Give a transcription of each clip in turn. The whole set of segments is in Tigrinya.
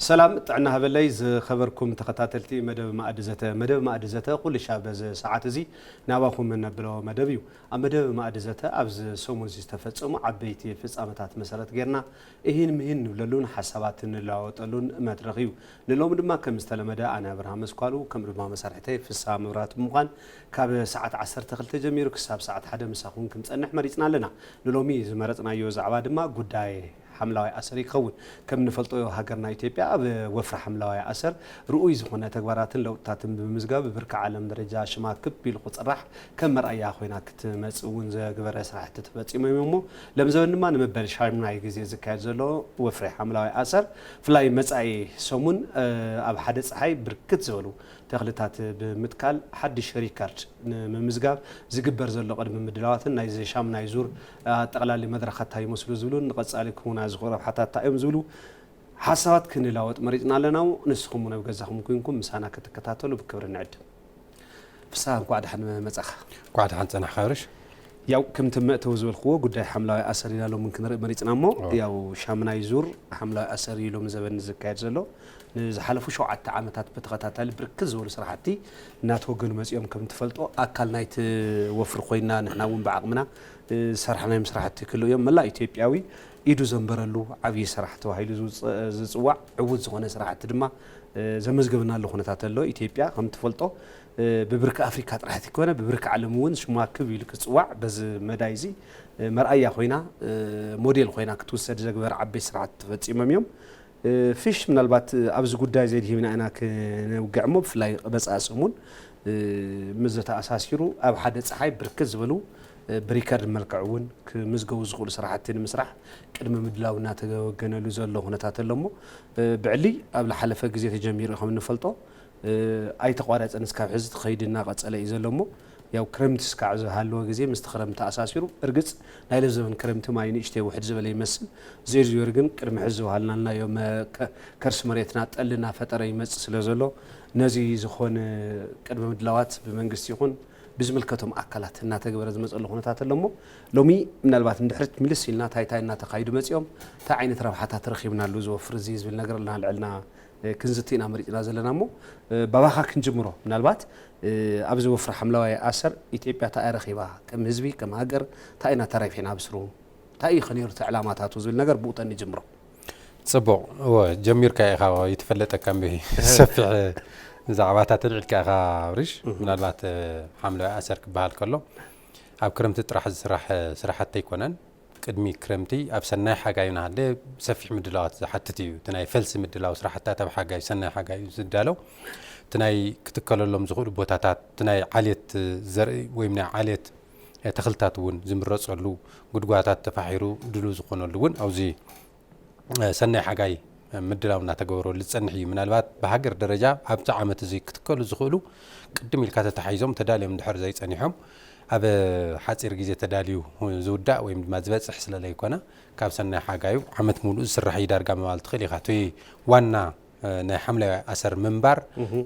ሰላም ጥዕና ሃበለይ ዝኸበርኩም ተኸታተልቲ መደብ ማእዲ ዘተ። መደብ ማእዲ ዘተ ኩሉ ሻዕ በዚ ሰዓት እዚ ናባኹም እነብሎ መደብ እዩ። ኣብ መደብ ማእዲ ዘተ ኣብዚ ሰሙን እዚ ዝተፈጸሙ ዓበይቲ ፍጻመታት መሰረት ጌርና እሂን ምሂን ንብለሉን ሓሳባት እንለዋወጠሉን መድረኽ እዩ። ንሎሚ ድማ ከም ዝተለመደ ኣነ ኣብርሃም መስኳሉ ከም ድማ መሳርሕተይ ፍስሃ መብራቱ ብምዃን ካብ ሰዓት ዓሰርተ ክልተ ጀሚሩ ክሳብ ሰዓት ሓደ ምሳኹም ክንጸንሕ መሪጽና ኣለና። ንሎሚ ዝመረጽናዮ ዛዕባ ድማ ጉዳይ ሓምለዋይ ኣሰር ይኸውን። ከም ንፈልጦ ሃገርና ኢትዮጵያ ኣብ ወፍሪ ሓምለዋይ ኣሰር ርኡይ ዝኾነ ተግባራትን ለውጥታትን ብምምዝጋብ ብብርኪ ዓለም ደረጃ ሽማ ክብ ኢሉ ክፅራሕ ከም መርኣያ ኮይና ክትመፅእ እውን ዘግበረ ስራሕቲ ተፈፂሞም እዮም እሞ ሎም ዘበን ድማ ንመበል ሻምናይ ግዜ ዝካየድ ዘሎ ወፍሪ ሓምለዋይ ኣሰር ብፍላይ መፃኢ ሰሙን ኣብ ሓደ ፀሓይ ብርክት ዝበሉ ተኽልታት ብምትካል ሓድሽ ሪከርድ ንምምዝጋብ ዝግበር ዘሎ ቅድሚ ምድላዋትን ናይዚ ሻምናይ ዙር ኣጠቕላሊ መድረኻት እንታይ ይመስሉ ዝብሉን ንቐጻሊ ክህቡና ዝኽእሉ ረብሓታት እንታይ እዮም ዝብሉ ሓሳባት ክንለዋወጥ መሪጽና ኣለና። ንስኹም እውን ኣብ ገዛኹም ኮይንኩም ምሳና ክትከታተሉ ብክብሪ ንዕድም። ፍስሃ እንኳዕ ደሓን መጻኻ። እንኳዕ ደሓን ጸናሕካ ኣብርሽ። ያው ከምቲ መእተዊ ዝበልክዎ ጉዳይ ሓምለዋይ ኣሰር ኢና ሎሚ ክንርኢ መሪጽና እሞ ያው ሻምናይ ዙር ሓምለዋይ ኣሰር እዩ ሎሚ ዘበን ዝካየድ ዘሎ። ንዝሓለፉ ሸውዓተ ዓመታት ብተኸታታሊ ብርክት ዝበሉ ስራሕቲ እናተወገኑ መፂኦም። ከም ትፈልጦ ኣካል ናይቲ ወፍሪ ኮይና ንሕና እውን ብዓቕምና ዝሰርሕናዮም ስራሕቲ ክህልው እዮም። መላእ ኢትዮጵያዊ ኢዱ ዘንበረሉ ዓብዪ ስራሕ ተባሂሉ ዝውፅ- ዝፅዋዕ ዕዉት ዝኾነ ስራሕቲ ድማ ዘመዝገብናሉ ኩነታት ኣሎ። ኢትዮጵያ ከም ትፈልጦ ብብርኪ ኣፍሪካ ጥራሕ ዘይኮነ ብብርኪ ዓለም እውን ሽማ ክብ ኢሉ ክፅዋዕ በዚ መዳይ እዚ መርኣያ ኮይና ሞዴል ኮይና ክትውሰድ ዘግበር ዓበይቲ ስራሕቲ ተፈፂሞም እዮም። ፊሽ ምናልባት ኣብዚ ጉዳይ ዘድሂብና ኢና ክነውግዕ እሞ ብፍላይ መፃኢ ሰሙን ምስ ዘተኣሳሲሩ ኣብ ሓደ ፀሓይ ብርክት ዝበሉ ብሪከርድ መልክዕ እውን ክምዝገቡ ዝኽእሉ ስራሕቲ ንምስራሕ ቅድሚ ምድላው እናተወገነሉ ዘሎ ኩነታት ኣሎ እሞ ብዕሊ ኣብ ዝሓለፈ ግዜ ተጀሚሩ ከም እንፈልጦ ኣይተቋረፀን እስካብ ሕዚ ትኸይድ እናቐፀለ እዩ ዘሎ እሞ ያው ክረምቲ እስካዕ ዝሃለወ ግዜ ምስቲ ክረምቲ ኣሳሲሩ እርግፅ ናይ ለዘበን ክረምቲ ማይ ንእሽተይ ውሕድ ዝበለ ይመስል ዘይር ዝወር ግን ቅድሚ ሕዚ ዝውሃልናልናዮ ከርሲ መሬትና ጠሊ እናፈጠረ ይመፅእ ስለ ዘሎ ነዚ ዝኾነ ቅድሚ ምድላዋት ብመንግስቲ ይኹን ብዝምልከቶም ኣካላት እናተገበረ ዝመፀሉ ኩነታት ኣሎ እሞ ሎሚ ምናልባት እንድሕር ምልስ ኢልና እንታይ እንታይ እናተኻይዱ መፂኦም እንታይ ዓይነት ረብሓታት ረኺብናሉ ዝወፍር እዚ ዝብል ነገር እናልዕልና ክንዝቲ ኢና መሪፅና ዘለና እሞ ባባኻ ክንጅምሮ ምናልባት ኣብዚ ወፍሪ ሓምለዋይ ኣሰር ኢትዮጵያ እንታይ ረኺባ ከም ህዝቢ ከም ሃገር እንታይ ኢና ተረፊዕና ኣብ ስሩ እንታይ እዩ ከነይሩ እቲ ዕላማታቱ ዝብል ነገር ብኡ ተንጅምሮ። ፅቡቕ እወ ጀሚርካ ኢኻ ይትፈለጠካ እምቢ ሰፊሕ ዛዕባታት ኣልዒልካ ኢኻ ኣብርሽ ምናልባት ሓምለዋይ ኣሰር ክበሃል ከሎ ኣብ ክረምቲ ጥራሕ ዝስራሕ ስራሕቲ ኣይኮነን ቅድሚ ክረምቲ ኣብ ሰናይ ሓጋይ ናሃለ ሰፊሕ ምድላዋት ዝሓትት እዩ እቲ ናይ ፈልሲ ምድላው ስራሕታት ኣብ ሓጋይ ሰናይ ሓጋይ እዩ ዝዳለው እቲ ናይ ክትከለሎም ዝኽእሉ ቦታታት እቲ ናይ ዓሌት ዘርኢ ወይም ናይ ዓሌት ተኽልታት እውን ዝምረፀሉ ጉድጓታት ተፋሒሩ ድሉ ዝኾነሉ እውን ኣብዚ ሰናይ ሓጋይ ምድላው እናተገበረሉ ዝፀንሕ እዩ ምናልባት ብሃገር ደረጃ ኣብዚ ዓመት እዚ ክትከሉ ዝኽእሉ ቅድም ኢልካ ተታሒዞም ተዳልዮም ድሕር ዘይፀኒሖም ኣብ ሓፂር ግዜ ተዳልዩ ዝውዳእ ወይም ድማ ዝበፅሕ ስለለይኮነ ካብ ሰናይ ሓጋዩ ዓመት ሙሉእ ዝስራሕ እዩ ዳርጋ ምባል ትኽእል ኢኻ እቲ ዋና ናይ ሓምለዋይ ኣሰር ምንባር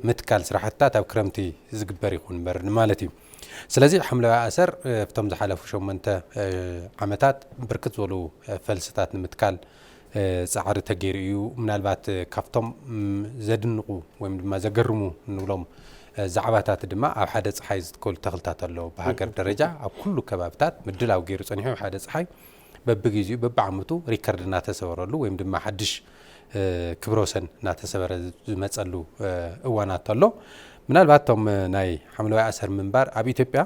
ምትካል ስራሕትታት ኣብ ክረምቲ ዝግበር ይኹን እምበር ማለት እዩ ስለዚ ሓምለዋይ ኣሰር ኣብቶም ዝሓለፉ ሸሞንተ ዓመታት ብርክት ዝበሉ ፈልስታት ንምትካል ፃዕሪ ተገይሩ እዩ ምናልባት ካብቶም ዘድንቑ ወይም ድማ ዘገርሙ ንብሎም ዛዕባታት ድማ ኣብ ሓደ ፀሓይ ዝትከሉ ተኽልታት ኣለዉ ብሃገር ደረጃ ኣብ ኩሉ ከባብታት ምድላው ገይሩ ፀኒሑ ሓደ ፀሓይ በብግዜኡ በብዓመቱ ሪከርድ እናተሰበረሉ ወይም ድማ ሓድሽ ክብረ ወሰን እናተሰበረ ዝመፀሉ እዋናት ኣሎ ምናልባት እቶም ናይ ሓምለዋይ ኣሰር ምንባር ኣብ ኢትዮጵያ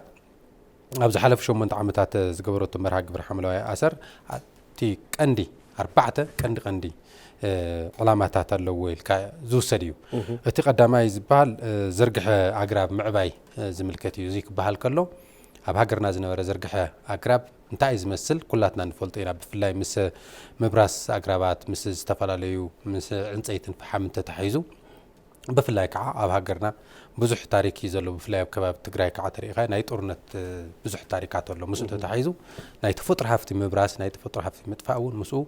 ኣብ ዝሓለፉ ሸሞንተ ዓመታት ዝገበረቶ መርሃ ግብሪ ሓምለዋይ ኣሰር እቲ ቀንዲ ኣርባዕተ ቀንዲ ቀንዲ ዕላማታት ኣለዎ ኢልካ ዝውሰድ እዩ እቲ ቀዳማይ ዝበሃል ዝርግሐ ኣግራብ ምዕባይ ዝምልከት እዩ እዚ ክበሃል ከሎ ኣብ ሃገርና ዝነበረ ዝርግሐ ኣግራብ እንታይ እዩ ዝመስል ኩላትና ንፈልጦ ኢና ብፍላይ ምስ ምብራስ ኣግራባት ምስ ዝተፈላለዩ ምስ ዕንፀይትን ፈሓምን ተታሒዙ ብፍላይ ከዓ ኣብ ሃገርና ብዙሕ ታሪክ እዩ ዘሎ ብፍላይ ኣብ ከባቢ ትግራይ ከዓ ተሪኢኻ ናይ ጦርነት ብዙሕ ታሪካት ኣሎ ምስኡ ተታሒዙ ናይ ተፈጥሮ ሃፍቲ ምብራስ ናይ ተፈጥሮ ሃፍቲ ምጥፋእ እውን ምስኡ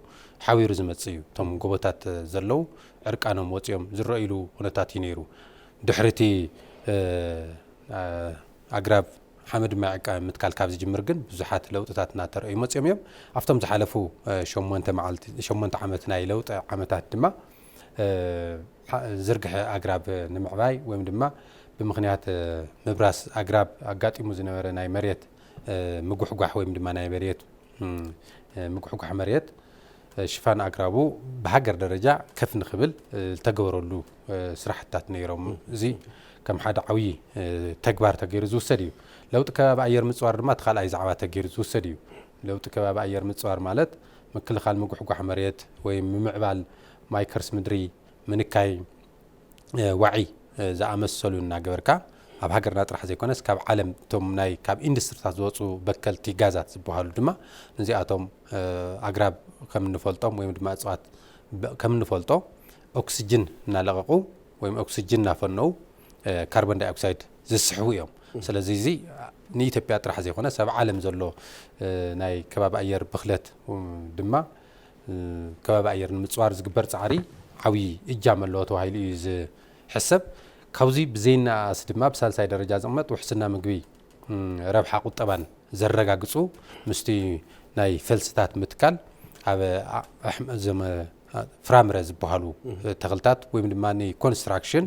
ሓቢሩ ዝመፅእ እዩ እቶም ጎቦታት ዘለዉ ዕርቃኖም ወፂኦም ዝረእይሉ ኩነታት እዩ ነይሩ ድሕሪቲ ኣግራብ ሓመድ ማይ ዕቃ ምትካል ካብ ዝጅምር ግን ብዙሓት ለውጥታት እናተረእዩ መፅኦም እዮም ኣብቶም ዝሓለፉ ሸሞንተ መዓልቲ ሸሞንተ ዓመት ናይ ለውጢ ዓመታት ድማ ዝርግሐ ኣግራብ ንምዕባይ ወይም ድማ ብምኽንያት ምብራስ ኣግራብ ኣጋጢሙ ዝነበረ ናይ መሬት ምጉሕጓሕ ወይም ድማ ናይ መሬት ምጉሕጓሕ መሬት ሽፋን ኣግራቡ ብሃገር ደረጃ ከፍ ንክብል ዝተገበረሉ ስራሕትታት ነይሮም። እዚ ከም ሓደ ዓብዪ ተግባር ተገይሩ ዝውሰድ እዩ። ለውጢ ከባቢ ኣየር ምፅዋር ድማ እቲ ካልኣይ ዛዕባ ተገይሩ ዝውሰድ እዩ። ለውጢ ከባቢ ኣየር ምፅዋር ማለት ምክልኻል ምጉሕጓሕ መሬት ወይ ምምዕባል ማይ ከርሲ ምድሪ ምንካይ ዋዒ ዝኣመሰሉ እናገበርካ ኣብ ሃገርና ጥራሕ ዘይኮነስ ካብ ዓለም እቶም ናይ ካብ ኢንዱስትሪታት ዝወፁ በከልቲ ጋዛት ዝበሃሉ ድማ ነዚኣቶም ኣግራብ ከም እንፈልጦም ወይም ድማ እፅዋት ከም እንፈልጦ ኦክስጅን እናለቐቑ ወይም ኦክስጅን እናፈነው ካርቦን ዳይኦክሳይድ ዝስሕቡ እዮም። ስለዚ እዚ ንኢትዮጵያ ጥራሕ ዘይኮነ ሰብ ዓለም ዘሎ ናይ ከባቢ ኣየር ብክለት ድማ ከባቢ ኣየር ንምፅዋር ዝግበር ፃዕሪ ዓብዪ እጃም ኣለዎ ተባሂሉ እዩ ዝሕሰብ። ካብዚ ብዘይናኣስ ድማ ብሳልሳይ ደረጃ ዝቕመጥ ውሕስና ምግቢ ረብሓ ቁጠባን ዘረጋግፁ ምስቲ ናይ ፈልስታት ምትካል ኣብ ፍራምረ ዝበሃሉ ተኽልታት ወይም ድማ ኮንስትራክሽን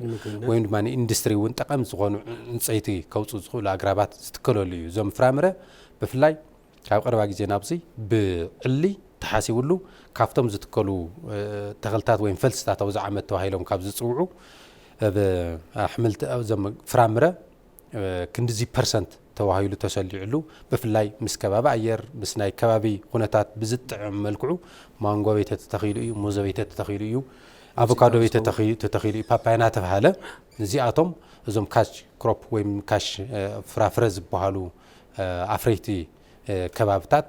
ወይም ድማ ኢንዱስትሪ እውን ጠቐም ዝኾኑ ዕንፀይቲ ከውፁ ዝኽእሉ ኣግራባት ዝትከለሉ እዩ። እዞም ፍራምረ ብፍላይ ካብ ቀረባ ግዜ ናብዚ ብዕሊ ተሓሲብሉ ካብቶም ዝትከሉ ተኽልታት ወይም ፈልስታት ኣብዚ ዓመት ተባሂሎም ካብ ዝፅውዑ ኣሕምልቲ እዞም ፍራምረ ክንድዚ ፐርሰንት ተባሂሉ ተሰሊዕሉ ብፍላይ ምስ ከባቢ ኣየር ምስ ናይ ከባቢ ኩነታት ብዝጥዕም መልክዑ ማንጎ ቤተ ተተኺሉ እዩ፣ ሙዝ ቤተ ተተኺሉ እዩ፣ ኣቮካዶ ቤተ ተተኺሉ እዩ፣ ፓፓያ እናተባሃለ እዚኣቶም እዞም ካሽ ክሮፕ ወይም ካሽ ፍራፍረ ዝበሃሉ ኣፍረይቲ ከባብታት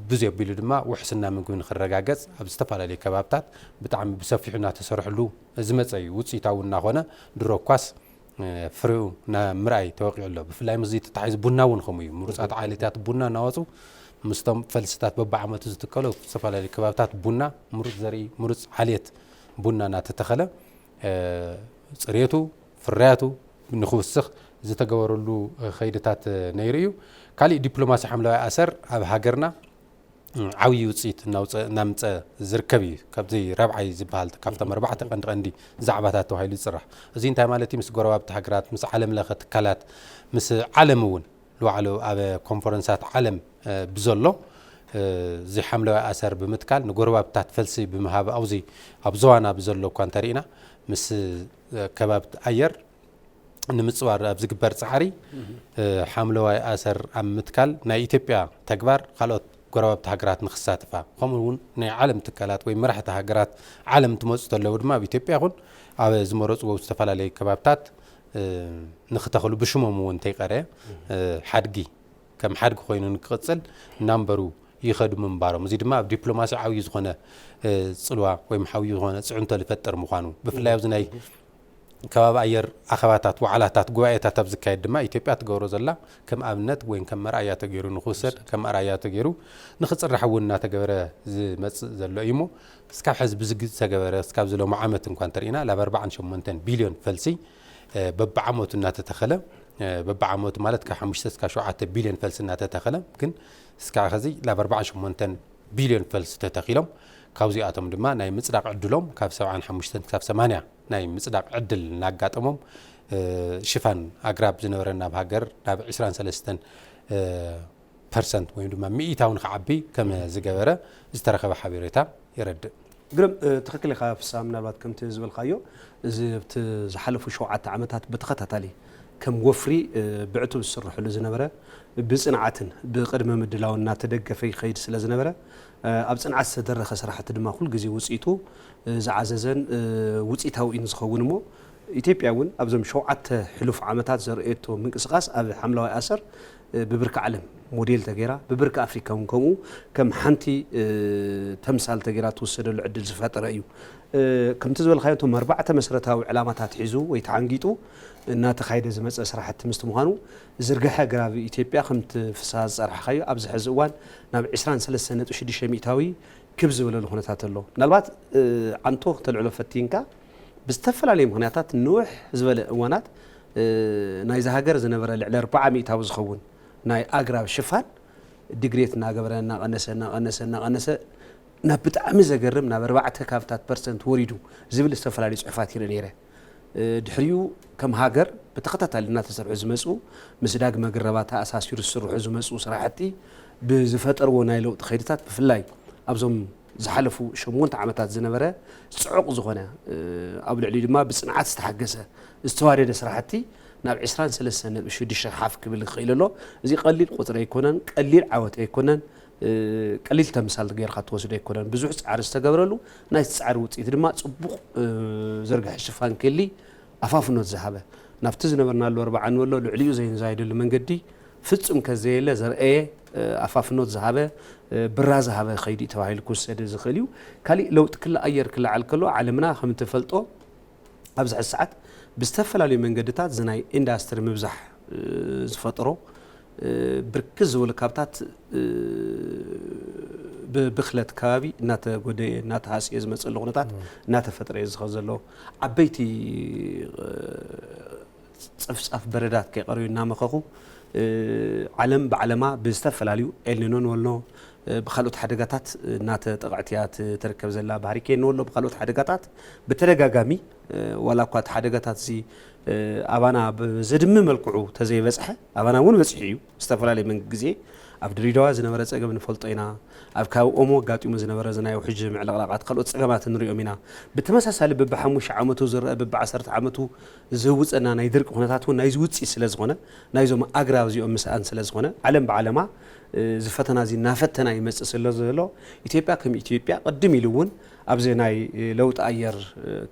ብዚ ኣቢሉ ድማ ውሕስና ምግቢ ንክረጋገፅ ኣብ ዝተፈላለዩ ከባብታት ብጣዕሚ ብሰፊሑ እናተሰርሕሉ ዝመፀ እዩ። ውፅኢታዊ እናኾነ ድሮ እኳስ ፍሬኡ ናብ ምርኣይ ተወቂዑ ኣሎ። ብፍላይ ምስዚ ተታሒዙ ቡና እውን ከምኡ እዩ። ምሩፃት ዓሌታት ቡና እናወፁ ምስቶም ፈልስታት በብዓመቱ ዝትከሉ ዝተፈላለዩ ከባብታት ቡና ምሩፅ ዘርኢ ምሩፅ ዓሌት ቡና እናተተኸለ ፅሬቱ ፍርያቱ ንክውስኽ ዝተገበረሉ ከይድታት ነይሩ እዩ። ካሊእ ዲፕሎማሲ ሓምለዋይ ኣሰር ኣብ ሃገርና ዓብዪ ውፅኢት እናምፀ ዝርከብ እዩ። ካብዚ ረብዓይ ዝበሃል ካብቶም ኣርባዕተ ቀንዲ ቀንዲ ዛዕባታት ተባሂሉ ዝፅራሕ እዚ እንታይ ማለት እዩ? ምስ ጎረባብቲ ሃገራት ምስ ዓለም ለኸ ትካላት ምስ ዓለም እውን ልዋዕሎ ኣብ ኮንፈረንሳት ዓለም ብዘሎ እዚ ሓምለዋይ ኣሰር ብምትካል ንጎረባብታት ፈልሲ ብምሃብ ኣብዚ ኣብ ዞባና ብዘሎ እኳ እንተሪእና ምስ ከባቢ ኣየር ንምፅዋር ኣብ ዝግበር ፃዕሪ ሓምለዋይ ኣሰር ኣብ ምትካል ናይ ኢትዮጵያ ተግባር ካልኦት ጎረባብቲ ሃገራት ንክሳተፋ ከምኡ እውን ናይ ዓለም ትካላት ወይ መራሕቲ ሃገራት ዓለም እንትመፁ ተለዉ ድማ ኣብ ኢትዮጵያ ይኹን ኣብ ዝመረፅዎ ዝተፈላለዩ ከባብታት ንክተኽሉ ብሽሞም እውን እንተይቀረ ሓድጊ ከም ሓድጊ ኮይኑ ንክቕፅል እናንበሩ ይኸዱ ምንባሮም እዚ ድማ ኣብ ዲፕሎማሲ ዓብዪ ዝኾነ ፅልዋ ወይ ዓብዪ ዝኾነ ፅዕንቶ ዝፈጥር ምዃኑ ብፍላይ ኣብዚ ናይ ከባቢ ኣየር ኣኸባታት ዋዕላታት ጉባኤታት ኣብ ዝካየድ ድማ ኢትዮጵያ ትገብሮ ዘላ ከም ኣብነት ወይ ከም መርኣያ ተገይሩ ንክውሰድ ከም ኣርኣያ ተገይሩ ንክፅራሕ እውን እናተገበረ ዝመፅእ ዘሎ እዩ እሞ እስካብ ሕዚ ብዝግ ዝተገበረ እስካብ ዝለሙ ዓመት እንኳ እንተርኢና ላብ ኣርባዓን ሸሞንተን ቢልዮን ፈልሲ በብዓመቱ እናተተኸለ በብዓመቱ ማለት ካብ ሓሙሽተ እስካብ ሸውዓተ ቢልዮን ፈልሲ እናተተኸለ ግን እስካብ ሕዚ ላብ ኣርባዓን ሸሞንተን ቢልዮን ፈልሲ ተተኺሎም ካብዚኣቶም ድማ ናይ ምፅዳቕ ዕድሎም ካብ ሰብዓን ሓሙሽተን ክሳብ ሰማንያ ናይ ምፅዳቕ ዕድል እናጋጠሞም ሽፋን ኣግራብ ዝነበረ ናብ ሃገር ናብ ዕስራን ሰለስተን ፐርሰንት ወይ ድማ ሚእታውን ክዓቢ ከም ዝገበረ ዝተረኸበ ሓበሬታ የረድእ። ግርም ትኽክል ኢኻ ፍሳ ምናልባት ከምቲ ዝበልካዮ እዚ ኣብቲ ዝሓለፉ ሸውዓተ ዓመታት ብተኸታታሊ ከም ወፍሪ ብዕቱብ ዝስርሕሉ ዝነበረ ብፅንዓትን ብቅድመ ምድላውን እናተደገፈ ይኸይድ ስለ ዝነበረ ኣብ ፅንዓት ዝተደረኸ ስራሕቲ ድማ ኩል ግዜ ውፅኢቱ ዝዓዘዘን ውፅኢታዊ እዩ ዝኸውን እሞ ኢትዮጵያ እውን ኣብዞም ሸውዓተ ሕሉፍ ዓመታት ዘርእየቶ ምንቅስቃስ ኣብ ሓምለዋይ ኣሰር ብብርኪ ዓለም ሞዴል ተገይራ ብብርኪ ኣፍሪካ እውን ከምኡ ከም ሓንቲ ተምሳል ተገይራ ትወሰደሉ ዕድል ዝፈጠረ እዩ። ከምቲ ዝበልካዮ እቶም ኣርባዕተ መሰረታዊ ዕላማታት ሒዙ ወይ ተሓንጊጡ እናተኻየደ ዝመፀ ስራሕቲ ምስቲ ምዃኑ ዝርግሐ ግራብ ኢትዮጵያ ከምቲ ፍስሃ ዝፀርሓኻዮ ኣብዚ ሕዚ እዋን ናብ ዕስራን ሰለስተን ነጥቢ ሽዱሽተ ሚእታዊ ክብ ዝበለሉ ኩነታት ኣሎ። ምናልባት ዓንቶ ክተልዕሎ ፈቲንካ ብዝተፈላለየ ምኽንያታት ንውሕ ዝበለ እዋናት ናይዚ ሃገር ዝነበረ ልዕሊ ኣርባዓ ሚእታዊ ዝኸውን ናይ ኣግራብ ሽፋን ዲግሬት እናገበረ እናቐነሰ እናቐነሰ እናቐነሰ ናብ ብጣዕሚ ዘገርም ናብ ኣርባዕተ ካብታት ፐርሰንት ወሪዱ ዝብል ዝተፈላለዩ ጽሑፋት ይርኢ ነይረ። ድሕሪኡ ከም ሃገር ብተኸታታሊ እናተሰርሑ ዝመፁ ምስ ዳግመ ግረባ ተኣሳሲሩ ዝስርሑ ዝመፁ ስራሕቲ ብዝፈጠርዎ ናይ ለውጢ ከይድታት ብፍላይ ኣብዞም ዝሓለፉ ሸሞንተ ዓመታት ዝነበረ ፅዑቕ ዝኾነ ኣብ ልዕሊ ድማ ብፅንዓት ዝተሓገሰ ዝተዋደደ ስራሕቲ ናብ ዕስራን ሰለስተን ነጥቢ ሽዱሽተ ሓፍ ክብል ይኽእል ኣሎ። እዚ ቀሊል ቁፅሪ ኣይኮነን፣ ቀሊል ዓወት ኣይኮነን። ቀሊል ተምሳል ጌርካ ትወስዶ ኣይኮነን። ብዙሕ ፃዕሪ ዝተገብረሉ ናይቲ ፃዕሪ ውፅኢት ድማ ፅቡቕ ዝርግሐ ሽፋን ክሊ ኣፋፍኖት ዝሃበ ናብቲ ዝነበርናሉ ኣርባዓ ንበሎ ልዕሊኡ ዘይንዛይደሉ መንገዲ ፍጹም ከዘየለ ዘርአየ ኣፋፍኖት ዝሃበ ብራ ዝሃበ ከይዲ ተባሂሉ ክውሰደ ዝኽእል እዩ። ካሊእ ለውጢ ክሊ ኣየር ክለዓል ከሎ ዓለምና ከም ትፈልጦ ኣብዚ ሕዚ ሰዓት ብዝተፈላለዩ መንገድታት እዚ ናይ ኢንዳስትሪ ምብዛሕ ዝፈጥሮ ብርክት ዝበሉ ካብታት ብብኽለት ከባቢ እናተጎደየ እናተሃስየ ዝመፅእ ዘሎ ኩነታት እናተፈጥረ እዩ ዝኸ ዘሎ ዓበይቲ ፀፍፃፍ በረዳት ከይቀረዩ እናመኸኹ ዓለም ብዓለማ ብዝተፈላለዩ ኤልኒኖ ንበልኖ ብካልኦት ሓደጋታት እናተጠቕዕት እያ ትርከብ ዘላ ባህሪኬን ንበሎ ብካልኦት ሓደጋታት ብተደጋጋሚ ዋላ እኳ እቲ ሓደጋታት እዚ ኣባና ብዘድሚ መልክዑ ተዘይበፅሐ ኣባና እውን በፂሑ እዩ ዝተፈላለየ መንግ ግዜ ኣብ ድሪዳዋ ዝነበረ ፀገም ንፈልጦ ኢና ኣብ ካብ ኦሞ ኣጋጢሙ ዝነበረ ዝናይ ውሕጅ ምዕልቕላቓት ካልኦት ፀገማት ንሪኦም ኢና ብተመሳሳሊ ብብሓሙሽተ ዓመቱ ዝረአ ብብዓሰርተ ዓመቱ ዝህውፀና ናይ ድርቂ ኩነታት እውን ናይዚ ውፅኢት ስለ ዝኾነ ናይዞም ኣግራብ እዚኦም ምስኣን ስለ ዝኾነ ዓለም ብዓለማ እዚ ፈተና እዚ እናፈተና ይመፅእ ስለ ዘሎ ኢትዮጵያ ከም ኢትዮጵያ ቅድም ኢሉ እውን ኣብዚ ናይ ለውጢ ኣየር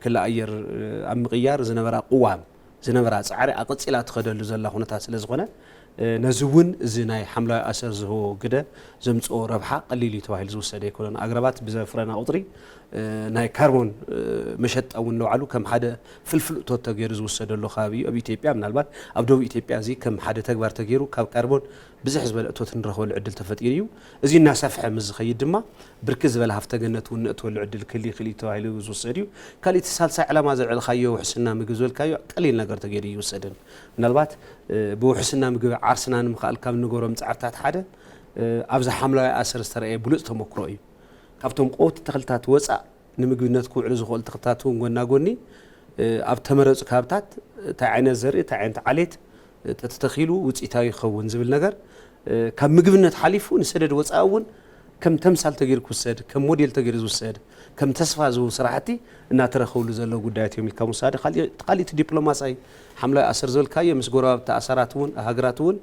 ክሊ ኣየር ኣብ ምቕያር ዝነበራ ቅዋም ዝነበራ ፃዕሪ ኣቐፂላ ትኸደሉ ዘላ ኩነታት ስለ ዝኾነ ነዚ እውን እዚ ናይ ሓምለዋይ ኣሰር ዝህቦ ግደ ዘምፅኦ ረብሓ ቀሊል እዩ ተባሂሉ ዝውሰድ ኣይኮነን። ኣግራባት ብዘፍረና ቁፅሪ ናይ ካርቦን መሸጣ እውን ንባዕሉ ከም ሓደ ፍልፍል እቶት ተገይሩ ዝውሰደሉ ከባቢ እዩ። ኣብ ኢትዮጵያ ምናልባት ኣብ ደቡብ ኢትዮጵያ እዚ ከም ሓደ ተግባር ተገይሩ ካብ ካርቦን ብዝሕ ዝበለ እቶት ንረኽበሉ ዕድል ተፈጢሩ እዩ። እዚ እናሰፍሐ ምስ ዝኸይድ ድማ ብርክት ዝበለ ሃፍተ ገነት እውን ነእትወሉ ዕድል ክህል ይኽእል እዩ ተባሂሉ ዝውሰድ እዩ። ካልእ እቲ ሳልሳይ ዕላማ ዘልዕልካዮ ውሕስና ምግቢ ዝበልካዮ ቀሊል ነገር ተገይሩ ይውሰድን ምናልባት ብውሕስና ምግቢ ዓርስና ንምኽኣል ካብ ንገሮም ፃዕርታት ሓደ ኣብዚ ሓምለዋይ ኣሰር ዝተረኣየ ብሉፅ ተመክሮ እዩ። ካብቶም ቀውቲ ተኽልታት ወፃእ ንምግብነት ክውዕሉ ዝኽእሉ ተኽልታት እውን ጎና ጎኒ ኣብ ተመረፁ ከባብታት እንታይ ዓይነት ዘርኢ እንታይ ዓይነት ዓሌት ተተተኺሉ ውፅኢታዊ ይኸውን ዝብል ነገር ካብ ምግብነት ሓሊፉ ንሰደድ ወፃኢ እውን ከም ተምሳል ተገይሩ ክውሰድ ከም ሞዴል ተገይሩ ዝውሰድ ከም ተስፋ ዝህቡ ስራሕቲ እናተረኸብሉ ዘለዉ ጉዳያት እዮም ኢልካ ምውሳድ ካልእ ዲፕሎማሳይ ሓምላይ ኣሰር ዝበልካዮ ምስ ጎረባብቲ ኣሰራት እውን ሃገራት እውን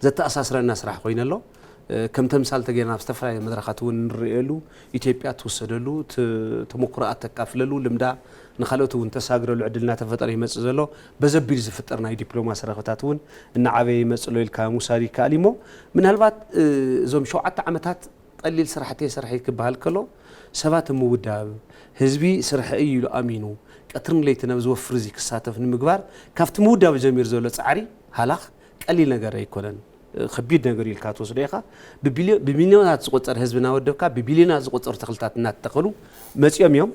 ዘተኣሳስረና ስራሕ ኮይነ ኣሎ። ከም ተምሳል ተገይርና ኣብ ዝተፈላለዩ መድረኻት እውን ንርእየሉ ኢትዮጵያ ትውሰደሉ ተመኩሮኣ ተካፍለሉ ልምዳ ንካልኦት እውን ተሳግረሉ ዕድል እናተፈጠረ ይመፅእ ዘሎ በዘቢሉ ዝፍጠር ናይ ዲፕሎማሲ ረኽብታት እውን እናዓበየ ይመፅእ ኣሎ ኢልካ ምውሳድ ይከኣል እሞ ምናልባት እዞም ሸውዓተ ዓመታት ቀሊል ስራሕ ተይሰርሐ ክበሃል ከሎ ሰባት ምውዳብ ህዝቢ ስርሐ እዩ ኢሉ ኣሚኑ ቀትርን ለይትን ኣብዚ ወፍሪ እዚ ክሳተፍ ንምግባር ካብቲ ምውዳብ ጀሚሩ ዘሎ ፃዕሪ ሃላኽ ቀሊል ነገር ኣይኮነን። ከቢድ ነገር ኢልካ ትወስዶ ኢኻ። ብሚልዮናት ዝቆፀር ህዝቢ እናወደብካ ብቢልዮናት ዝቆፀሩ ተኽልታት እናተተኸሉ መፂኦም እዮም።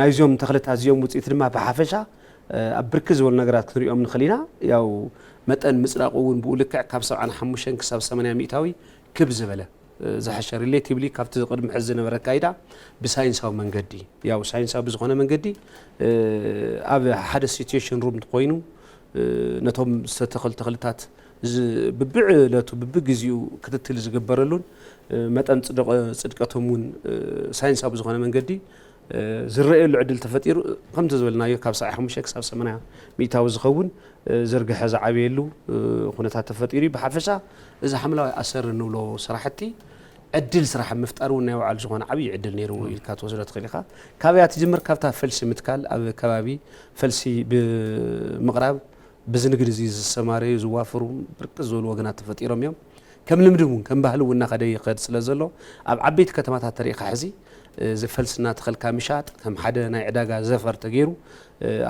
ናይዚኦም ተኽልታት እዚኦም ውፅኢት ድማ ብሓፈሻ ኣብ ብርክት ዝበሉ ነገራት ክንሪኦም ንኽእል ኢና። ያው መጠን ምፅዳቑ እውን ብኡ ልክዕ ካብ ሰብዓን ሓሙሽተን ክሳብ ሰማንያ ሚእታዊ ክብ ዝበለ ዝሐሸ ሪሌቲቭሊ ካብቲ ቅድሚ ሕዚ ዝነበረ ኣካይዳ ብሳይንሳዊ መንገዲ ያው ሳይንሳዊ ብዝኾነ መንገዲ ኣብ ሓደ ሲትዌሽን ሩም ኮይኑ ነቶም ዝተተኸሉ ተኽልታት ብብዕለቱ ብብግዚኡ ክትትል ዝግበረሉን መጠን ፅድቀቶም እውን ሳይንሳዊ ብዝኾነ መንገዲ ዝረኣየሉ ዕድል ተፈጢሩ ከምቲ ዝበልናዮ ካብ ሰብዓ ሓሙሽተ ክሳብ ሰማንያ ሚእታዊ ዝኸውን ዝርግሐ ዝዓበየሉ ኩነታት ተፈጢሩ እዩ። ብሓፈሻ እዚ ሓምለዋይ ኣሰር እንብሎ ስራሕቲ ዕድል ስራሕ ምፍጣር እውን ናይ ባዕሉ ዝኾነ ዓብዪ ዕድል ነይርዎ ኢልካ ትወስዶ ትኽእል ኢኻ። ካበያ ትጅምር? ካብታ ፈልሲ ምትካል ኣብ ከባቢ ፈልሲ ብምቕራብ ብዚ ንግዲ እዚ ዝሰማረዩ ዝዋፈሩ ብርክት ዝበሉ ወገናት ተፈጢሮም እዮም። ከም ልምዲ እውን ከም ባህሊ እውን እናኸደ ይኸድ ስለ ዘሎ ኣብ ዓበይቲ ከተማታት ተሪእኻ ሕዚ እዚ ፈልሲ እናተኸልካ ምሻጥ ከም ሓደ ናይ ዕዳጋ ዘፈር ተገይሩ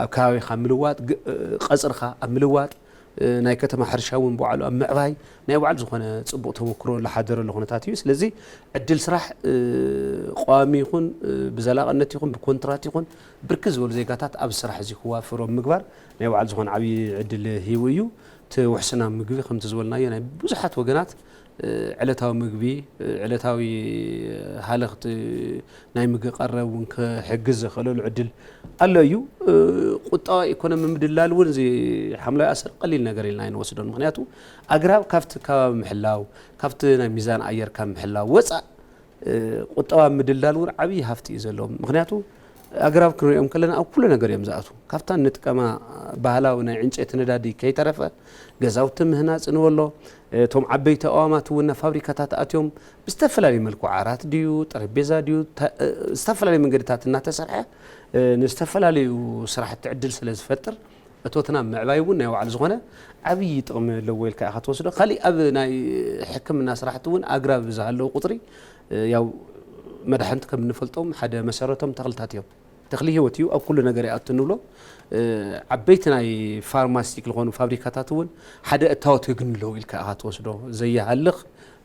ኣብ ከባቢኻ ምልዋጥ ቀፅርኻ ኣብ ምልዋጥ ናይ ከተማ ሕርሻ እውን ብባዕሉ ኣብ ምዕባይ ናይ ባዕሉ ዝኾነ ፅቡቕ ተመክሮ ዝሓደረሉ ኩነታት እዩ። ስለዚ ዕድል ስራሕ ቀዋሚ ይኹን ብዘላቕነት ይኹን ብኮንትራት ይኹን ብርክት ዝበሉ ዜጋታት ኣብዚ ስራሕ እዚ ክዋፈሮም ምግባር ናይ ባዕሉ ዝኾነ ዓብዪ ዕድል ሂቡ እዩ። እቲ ውሕስና ምግቢ ከምቲ ዝበልናዮ ናይ ብዙሓት ወገናት ዕለታዊ ምግቢ፣ ዕለታዊ ሃለኽቲ ናይ ምግቢ ቀረብ እውን ክሕግዝ ዝኽእለሉ ዕድል ኣሎ እዩ። ቁጠባ ኢኮኖሚ ምድላል እውን እዚ ሓምለዋይ ኣሰር ቀሊል ነገር ኢልና ኣይንወስዶን። ምኽንያቱ ኣግራብ ካብቲ ከባቢ ምሕላው፣ ካብቲ ናይ ሚዛን ኣየር ካብ ምሕላው ወፃእ ቁጠባ ምድላል እውን ዓብዪ ሃፍቲ እዩ ዘለዎም። ምኽንያቱ ኣግራብ ክንሪኦም ከለና ኣብ ኩሉ ነገር እዮም ዝኣትዉ። ካብታ ንጥቀማ ባህላዊ ናይ ዕንጨይቲ ነዳዲ ከይተረፈ ገዛውቲ ምህናፅ ንበሎ፣ እቶም ዓበይቲ ኣእዋማት እውን ናብ ፋብሪካታት ኣትዮም ብዝተፈላለዩ መልክዑ ዓራት ድዩ ጠረጴዛ ድዩ ዝተፈላለዩ መንገድታት እናተሰርሐ ንዝተፈላለዩ ስራሕቲ ዕድል ስለ ዝፈጥር እቶትና ምዕባይ እውን ናይ ባዕሉ ዝኾነ ዓብዪ ጥቕሚ ኣለዎ ኢልካ ኢኻ ትወስዶ። ካሊእ ኣብ ናይ ሕክምና ስራሕቲ እውን ኣግራብ ዝሃለዉ ቁፅሪ ያው መድሓንቲ ከም እንፈልጦም ሓደ መሰረቶም ተኽልታት እዮም። ተኽሊ ህይወት እዩ፣ ኣብ ኩሉ ነገር ይኣቱ ንብሎ። ዓበይቲ ናይ ፋርማሲቲክ ዝኾኑ ፋብሪካታት እውን ሓደ እታወት የግንለዉ ኢልካ ኢኻ ትወስዶ። ዘይሃልኽ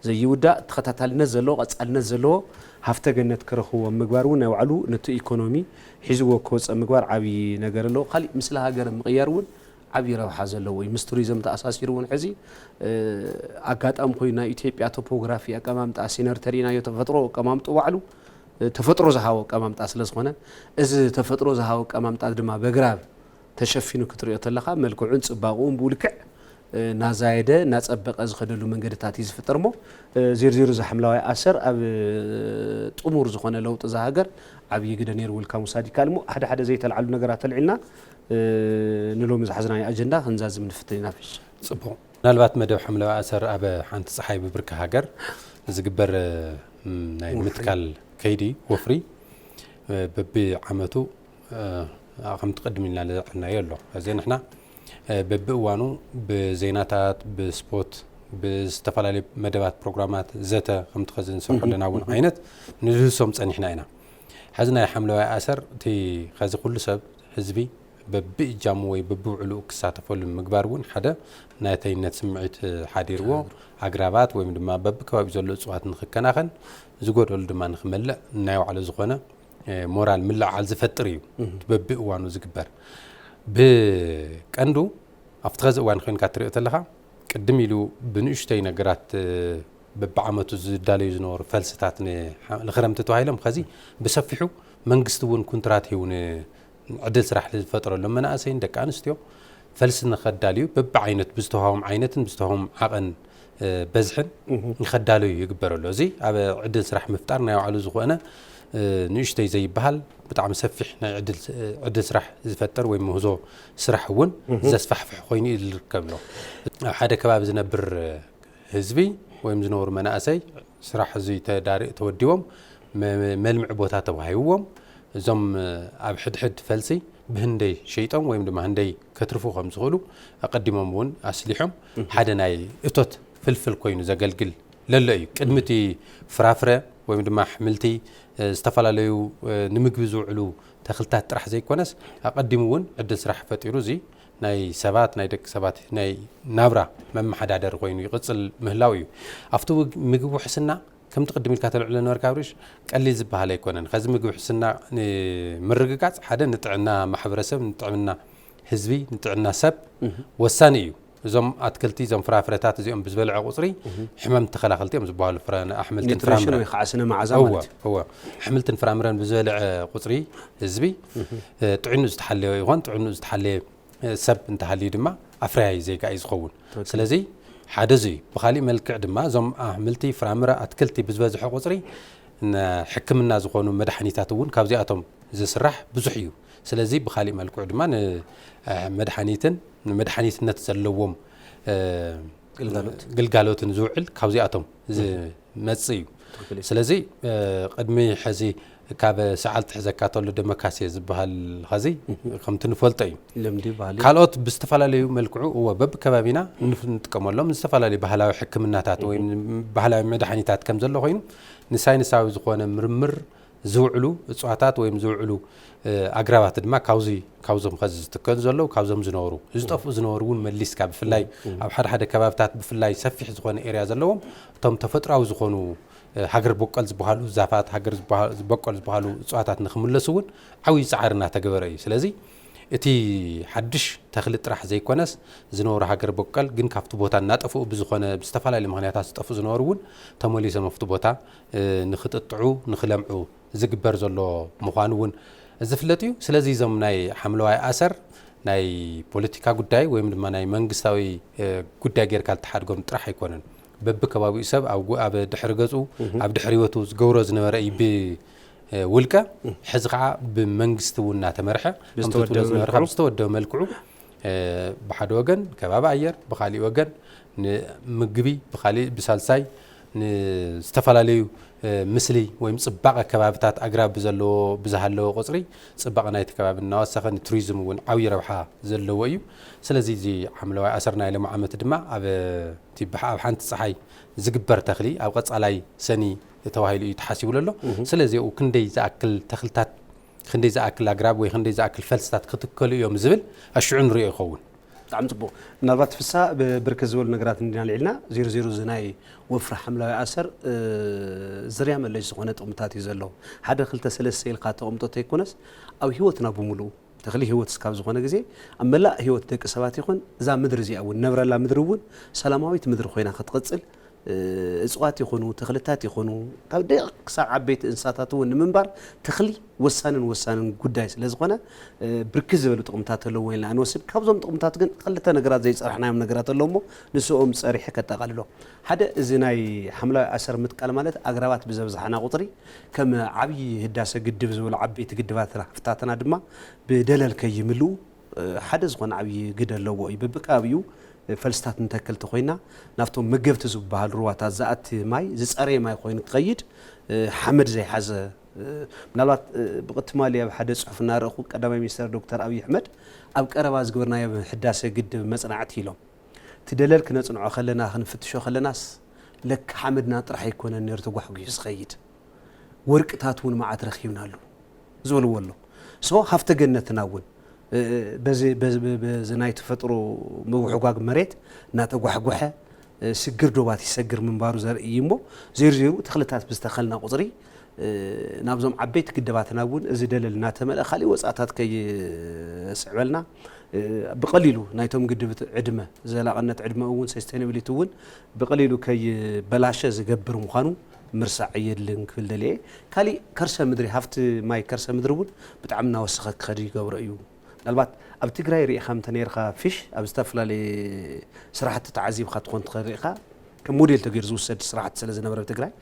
ዘይውዳእ ተኸታታልነት ዘለዎ ቀፃልነት ዘለዎ ሃፍተ ገነት ክረኽብዎ ምግባር እውን ናይ ባዕሉ ነቲ ኢኮኖሚ ሒዝዎ ክወፀእ ምግባር ዓብዪ ነገር ኣለዎ። ካሊእ ምስሊ ሃገር ምቕያር እውን ዓብዪ ረብሓ ዘለዎ እዩ። ምስ ቱሪዝም ተኣሳሲሩ እውን ሕዚ ኣጋጣሚ ኮይኑ ናይ ኢትዮጵያ ቶፖግራፊ ኣቀማምጣ ሲነር ተሪእናዮ ተፈጥሮ ኣቀማምጦ ባዕሉ ተፈጥሮ ዝሃቦ ኣቀማምጣ ስለ ዝኾነ እዚ ተፈጥሮ ዝሃቦ ኣቀማምጣ ድማ በግራብ ተሸፊኑ ክትሪኦ ተለኻ መልክዑን ፅባቕኡን ብኡ ልክዕ እናዛየደ እናፀበቐ ዝኸደሉ መንገድታት እዩ ዝፍጠር እሞ ዚርዚሩ እዚ ሓምለዋይ ኣሰር ኣብ ጥሙር ዝኾነ ለውጢ እዛ ሃገር ዓብዪ ግደ ነይርዎ ኢልካ ምውሳድ ይከኣል እሞ ሓደ ሓደ ዘይተልዓሉ ነገራት ተልዒልና ንሎሚ ዝሓዝናዮ ኣጀንዳ ክንዛዝም ንፍትን ኢና። ፍሽ ፅቡቕ። ምናልባት መደብ ሓምለዋይ ኣሰር ኣብ ሓንቲ ፀሓይ ብብርኪ ሃገር ዝግበር ናይ ምትካል ከይዲ ወፍሪ በቢ ዓመቱ ከምቲ ቅድም ኢልና ዝለዓልናዮ ኣሎ። እዚ ንሕና በቢ እዋኑ ብዜናታት ብስፖርት ብዝተፈላለዩ መደባት ፕሮግራማት ዘተ ከምቲ ከዚ ንሰርሖ ኣለና እውን ዓይነት ንድህሶም ፀኒሕና ኢና። ሕዚ ናይ ሓምለዋይ ኣሰር እቲ ከዚ ኩሉ ሰብ ህዝቢ በብእጃሙ ወይ በብውዕሉ ክሳተፈሉ ምግባር እውን ሓደ ናተይነት ስምዒት ሓዲርዎ ኣግራባት ወይም ድማ በብከባቢ ዘሎ እፅዋት ንክከናኸን ዝጎደሉ ድማ ንክመልእ ናይ ባዕሉ ዝኾነ ሞራል ምልዕዓል ዝፈጥር እዩ። በብእዋኑ ዝግበር ብቀንዱ ኣብቲ ከዚ እዋን ኮይንካ ትሪኦ ተለካ ቅድም ኢሉ ብንእሽተይ ነገራት በብዓመቱ ዝዳለዩ ዝነበሩ ፈልስታት ንክረምቲ ተባሂሎም ከዚ ብሰፊሑ መንግስቲ እውን ኩንትራት ሂቡ ዕድል ስራሕ ዝፈጥረሎም መናእሰይን ደቂ ኣንስትዮ ፈልሲ ንኸዳልዩ በብዓይነት ብዝተዋሃቦም ዓይነትን ብዝተዋሃቦም ዓቐን በዝሕን ንኸዳለዩ ይግበር ኣሎ። እዚ ኣብ ዕድል ስራሕ ምፍጣር ናይ ባዕሉ ዝኾነ ንእሽተይ ዘይበሃል ብጣዕሚ ሰፊሕ ናይ ዕድል ስራሕ ዝፈጥር ወይ ምህዞ ስራሕ እውን ዘስፋሕፍሕ ኮይኑ እዩ ዝርከብ ኣሎ። ኣብ ሓደ ከባቢ ዝነብር ህዝቢ ወይም ዝነበሩ መናእሰይ ስራሕ እዙይ ተዳሪእ ተወዲቦም መልምዒ ቦታ ተዋሂብዎም እዞም ኣብ ሕድሕድ ፈልሲ ብህንደይ ሸይጦም ወይም ድማ ህንደይ ከትርፉ ከም ዝኽእሉ ኣቐዲሞም እውን ኣስሊሖም ሓደ ናይ እቶት ፍልፍል ኮይኑ ዘገልግል ለሎ እዩ። ቅድሚ እቲ ፍራፍረ ወይም ድማ ኣሕምልቲ ዝተፈላለዩ ንምግቢ ዝውዕሉ ተኽልታት ጥራሕ ዘይኮነስ ኣቐዲሙ እውን ዕድል ስራሕ ፈጢሩ እዚ ናይ ሰባት ናይ ደቂ ሰባት ናይ ናብራ መመሓዳደሪ ኮይኑ ይቕፅል ምህላው እዩ። ኣብቲ ምግቢ ውሕስና ከምቲ ቅድም ኢልካ ተልዕሎ ነበርካ ኣብሪሽ ቀሊል ዝበሃል ኣይኮነን። ከዚ ምግቢ ውሕስና ንምርግጋፅ ሓደ ንጥዕና ማሕበረሰብ ንጥዕና ህዝቢ ንጥዕና ሰብ ወሳኒ እዩ። እዞም ኣትክልቲ እዞም ፍራፍረታት እዚኦም ብዝበልዐ ቁፅሪ ሕመም ተኸላኸልቲ እዮም ዝበሃሉ ኣሕምልትን ፍራምረን ወይ ከዓ ስነ መዓዛ ማለት እዩ። ኣሕምልትን ፍራምረን ብዝበልዐ ቁፅሪ ህዝቢ ጥዕኑ ዝተሓለየ ይኾን ጥዕኑ ዝተሓለየ ሰብ እንተሃልዩ ድማ ኣፍራያይ ዜጋ እዩ ዝኸውን። ስለዚ ሓደ እዚ እዩ። ብካሊእ መልክዕ ድማ እዞም ኣሕምልቲ ፍራምረ ኣትክልቲ ብዝበዝሐ ቁፅሪ ሕክምና ዝኾኑ መድሓኒታት እውን ካብዚኣቶም ዝስራሕ ብዙሕ እዩ። ስለዚ ብካሊእ መልክዑ ድማ ንመድሓኒትን ንመድሓኒትነት ዘለዎም ግልጋሎትን ዝውዕል ካብዚኣቶም ዝመፅእ እዩ። ስለዚ ቅድሚ ሕዚ ካብ ሰዓል ትሕዘካ ተሎ ደመካሴ ዝበሃል ኸዚ ከምቲ ንፈልጦ እዩ። ካልኦት ብዝተፈላለዩ መልክዑ እወ በብከባቢና ንጥቀመሎም ዝተፈላለዩ ባህላዊ ሕክምናታት ወይ ባህላዊ መድሓኒታት ከም ዘሎ ኮይኑ ንሳይንሳዊ ዝኾነ ምርምር ዝውዕሉ እፅዋታት ወይም ዝውዕሉ ኣግራባት ድማ ካብዚ ካብዞም ከዚ ዝትከሉ ዘለዉ ካብዞም ዝነበሩ ዝጠፍኡ ዝነበሩ እውን መሊስካ ብፍላይ ኣብ ሓደ ሓደ ከባብታት ብፍላይ ሰፊሕ ዝኾነ ኤርያ ዘለዎም እቶም ተፈጥራዊ ዝኾኑ ሃገር በቆል ዝበሃሉ ዛፋት ሃገር ዝበቆል ዝበሃሉ እፅዋታት ንክምለሱ እውን ዓብዪ ፃዕሪ እናተገበረ እዩ። ስለዚ እቲ ሓድሽ ተኽሊ ጥራሕ ዘይኮነስ ዝነበሩ ሃገር በቀል ግን ካብቲ ቦታ እናጠፍኡ ብዝኾነ ብዝተፈላለዩ ምኽንያታት ዝጠፍኡ ዝነበሩ እውን ተመሊሶም ኣብቲ ቦታ ንኽጥጥዑ ንኽለምዑ ዝግበር ዘሎ ምዃኑ እውን ዝፍለጥ እዩ። ስለዚ እዞም ናይ ሓምለዋይ ኣሰር ናይ ፖለቲካ ጉዳይ ወይም ድማ ናይ መንግስታዊ ጉዳይ ጌርካ ልትሓድጎም ጥራሕ ኣይኮነን። በብከባቢኡ ሰብ ኣብ ድሕሪ ገፁ ኣብ ድሕሪ ህይወቱ ዝገብሮ ዝነበረ እዩ ብውልቀ። ሕዚ ከዓ ብመንግስቲ እውን እናተመርሐ ከምቲ ትብሎ ዝነበርካ ብዝተወደበ መልክዑ ብሓደ ወገን ከባቢ ኣየር፣ ብካሊእ ወገን ንምግቢ፣ ብካሊእ ብሳልሳይ ንዝተፈላለዩ ምስሊ ወይም ፅባቐ ከባብታት ኣግራብ ብዘለዎ ብዝሃለዎ ቁፅሪ ፅባቐ ናይቲ ከባቢ እናወሰኸ ንቱሪዝም እውን ዓብዪ ረብሓ ዘለዎ እዩ። ስለዚ እዚ ሓምለዋይ ኣሰር ናይ ሎሚ ዓመት ድማ ኣብ እቲ ብሓ- ኣብ ሓንቲ ፀሓይ ዝግበር ተኽሊ ኣብ ቀፃላይ ሰኒ ተባሂሉ እዩ ተሓሲቡ ዘሎ። ስለዚ ኡ ክንደይ ዝኣክል ተኽልታት ክንደይ ዝኣክል ኣግራብ ወይ ክንደይ ዝኣክል ፈልስታት ክትከሉ እዮም ዝብል ኣሽዑ ንሪኦ ይኸውን። ብጣዕሚ ፅቡቅ። ምናልባት ፍሳ ብርክት ዝበሉ ነገራት እንዲና ልዒልና ዜሮ ዜሮ እዚ ናይ ወፍሪ ሓምለዋይ ኣሰር ዝርያ መለሽ ዝኾነ ጥቕምታት እዩ ዘለዎ። ሓደ ክልተ ሰለስተ ኢልካ ተቐምጦ ተይኮነስ ኣብ ህይወትና ብምሉኡ ተኽሊ ህይወት እስካብ ዝኾነ ግዜ ኣብ መላእ ህይወት ደቂ ሰባት ይኹን እዛ ምድሪ እዚኣ እውን ነብረላ ምድሪ እውን ሰላማዊት ምድሪ ኮይና ክትቕፅል እፅዋት ይኹኑ ተኽልታት ይኹኑ ካብ ደቂቕ ክሳብ ዓበይቲ እንስሳታት እውን ንምንባር ተኽሊ ወሳንን ወሳንን ጉዳይ ስለ ዝኾነ ብርክት ዝበሉ ጥቕምታት ኣለዎ ኢልና ንወስድ። ካብዞም ጥቕምታት ግን ክልተ ነገራት ዘይፀራሕናዮም ነገራት ኣለዉ እሞ ንስኦም ፀሪሐ ከጠቓልሎ። ሓደ እዚ ናይ ሓምለዋይ ኣሰር ምትካል ማለት ኣግራባት ብዘብዝሓና ቁፅሪ ከም ዓብዪ ህዳሰ ግድብ ዝበሉ ዓበይቲ ግድባት ሃፍታትና ድማ ብደለል ከይምልኡ ሓደ ዝኾነ ዓብዪ ግደ ኣለዎ እዩ። በብከባቢኡ ፈልስታት ንተክል ተኾይና ናብቶም መገብቲ ዝበሃሉ ሩባታት ዝኣቲ ማይ ዝፀረየ ማይ ኮይኑ ክኸይድ ሓመድ ዘይሓዘ ምናልባት ብቕትማሊ ኣብ ሓደ ፅሑፍ እናረእኹ ቀዳማይ ሚኒስተር ዶክተር ኣብይ ኣሕመድ ኣብ ቀረባ ዝግበርናዮ ህዳሰ ግድብ መፅናዕቲ ኢሎም እቲ ደለል ክነፅንዖ ከለና ክንፍትሾ ከለናስ ለካ ሓመድና ጥራሕ ኣይኮነን ነይሩ ተጓሕጒሑ ዝኸይድ ወርቅታት እውን መዓት ረኺብናሉ ዝበልዎ ኣሎ። ሶ ሃፍተ ገነትና እውን በዚ ናይ ተፈጥሮ ምውሕጓግ መሬት እናተጓሕጎሐ ስግር ዶባት ይሰግር ምንባሩ ዘርኢ እዩ እሞ ዜሩ ዜሩ ተኽልታት ብዝተኸልና ቁፅሪ ናብዞም ዓበይቲ ግደባትና እውን እዚ ደለል እናተመልአ ካሊእ ወፃእታት ከይስዕበልና ብቐሊሉ ናይቶም ግድብት ዕድመ ዘላቕነት ዕድመ እውን ሰስቴናቢሊቲ እውን ብቐሊሉ ከይበላሸ ዝገብር ምዃኑ ምርሳዕ የድልን ክብል ደልየ። ካሊእ ከርሰ ምድሪ ሃፍቲ ማይ ከርሰ ምድሪ እውን ብጣዕሚ እናወሰኸ ክኸድ ይገብሮ እዩ። ምናልባት ኣብ ትግራይ ርኢኻ እንተ ነይርካ ፊሽ ኣብ ዝተፈላለየ ስራሕቲ ተዓዚብካ ትኾን ትኽእል ርኢኻ ከም ሞዴል ተገይሩ ዝውሰድ ስራሕቲ ስለ ዝነበረ ኣብ ትግራይ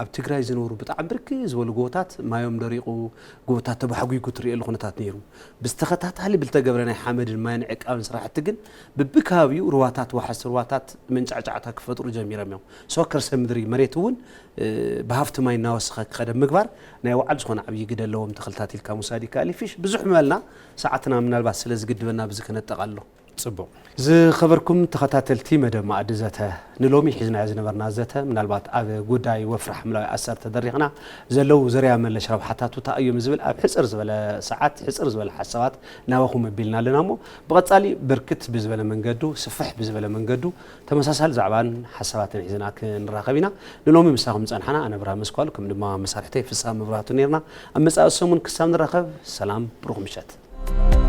ኣብ ትግራይ ዝነበሩ ብጣዕሚ ብርክ ዝበሉ ጎቦታት ማዮም ደሪቑ ጎቦታት ተባሕጒጉ ትርእየሉ ኩነታት ነይሩ። ብዝተኸታታሊ ብልተገብረ ናይ ሓመድን ማይን ዕቃብን ስራሕቲ ግን ብብከባቢኡ ሩባታት ዋሕስቲ ሩባታት መንጫዕጫዕታ ክፈጥሩ ጀሚሮም እዮም። ሶ ከርሰ ምድሪ መሬት እውን ብሃፍቲ ማይ እናወሰኸ ክኸደ ምግባር ናይ ባዕሉ ዝኾነ ዓብዪ ግደ ኣለዎም። ተኽልታት ኢልካ ምውሳድ ይከኣል እዩ። ፊሽ ብዙሕ ምበልና ሰዓትና ምናልባት ስለ ዝግድበና ብዚ ከነጠቓሎ። ፅቡቕ። ዝኸበርኩም ተኸታተልቲ መደብ መኣዲ ዘተ ንሎሚ ሒዝናዮ ዝነበርና ዘተ ምናልባት ኣብ ጉዳይ ወፍሪ ሓምለዋይ ኣሰር ተደሪኽና ዘለዉ ዘርያ መለሽ ረብሓታቱ እንታይ እዮም ዝብል ኣብ ሕፅር ዝበለ ሰዓት ሕፅር ዝበለ ሓሳባት ናባኹም ኣቢልና ኣለና እሞ ብቐፃሊ ብርክት ብዝበለ መንገዱ ስፍሕ ብዝበለ መንገዱ ተመሳሳሊ ዛዕባን ሓሳባትን ሒዝና ክንራኸብ ኢና። ንሎሚ ምሳኹም ዝፀንሓና ኣነ ብርሃ መስኳሉ ከም ድማ መሳርሕተይ ፍሳ መብራህቱ ነርና። ኣብ መፃኢ ሰሙን ክሳብ ንራኸብ ሰላም ብሩኽ ምሸት።